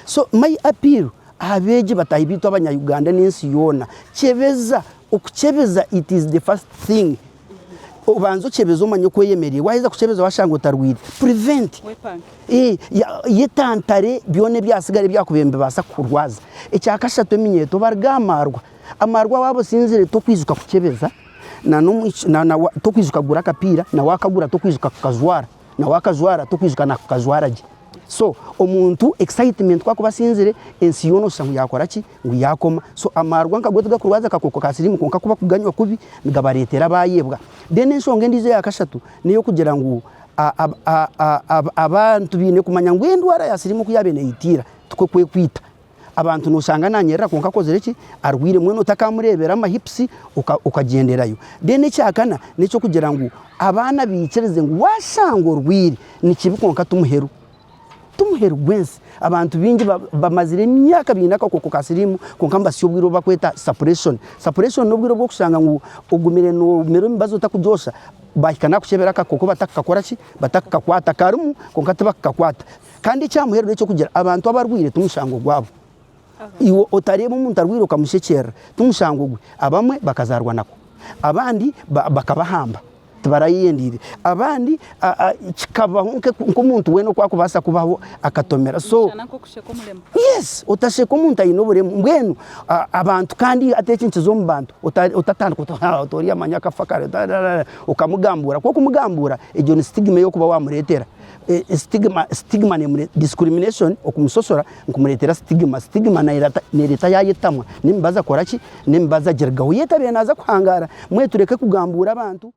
So my appeal aha beegi bataahi baitu abanya Uganda n'ensi yoona, kyebeza, okukyebeza it is the first thing. Obanze okyebeze omanye oku oyemereire, waaheza kukyebeza waashanga otarwaire, prevent, yetantare byona ebyatsigara ebyakubaire nibibaasa kukurwaza. Ekyakashatu eminyeeto baruge aha maarwa, amaarwa waaba osinzire tokwijuka kukyebeza, tokwijuka kugura akapiira, na waakagura tokwijuka kukajwara, na waakajwara tokwijuka nakukajwara gye. So omuntu excitement ku akuba asinzire ensi yoona oshusha ngu yakora ki? Ngu yakoma. So amaarwa nkago tigakurwaza akakooko ka siriimu kwonka ku bakuganywa kubi nigabareetera bayebwa. Then enshonga endiijo eya kashatu n'ey'okugira ngu abantu baine kumanya ngu endwara ya siriimu oku yaabaire neeyitiira tikwo kwekwita. Abantu noshanga nanyerera kwonka akozire ki? Arwaire mbwenu otakamureebera ama hips okagyenderayo. Then ekyakana n'ekyokugira ngu abaana baikirize ngu washanga orwaire nikibi kwonka timuheru. Timuheru gw'ensi. Abantu baingi bamazire emyaka baine akakooko ka siriimu kwonka nibasya obwire obu barikweta suppression. Suppression n'obwire obu orikushanga ngu ogumire nomira emibazi otakugyosha bahika nakukyebera akakooko batakukakora ki? Batakukakwata. Karimu kwonka tibakukakwata. Kandi ekya muheru n'eky'okugira abantu abarwaire ti mushango gwabo. Iwe otareeba omuntu arwaire okamushekyerera, ti mushango gwe. Abamwe bakazaarwa nagwo, abandi bakabahamba tibarayeyendeire, abandi kikabaho nk'omuntu weena oku arikubaasa kubaho akatomera. So yes, otasheka omuntu aine oburemu. Mbwenu abantu kandi hati eki nikiza omu bantu, otatandika oti oti oriya manya akafa kare okamugambuura. Ku orikumugambuura egyo ni stigma ei orikuba waamureetera. Stigma, stigma nemure, discrimination okumusosola nikumuretera stigma, stigma nereta yayetamwa n'emibazi akora ki, n'emibazi agirigaho yetabiire naza kuhangara, mbwenu tureke kugambuura abantu.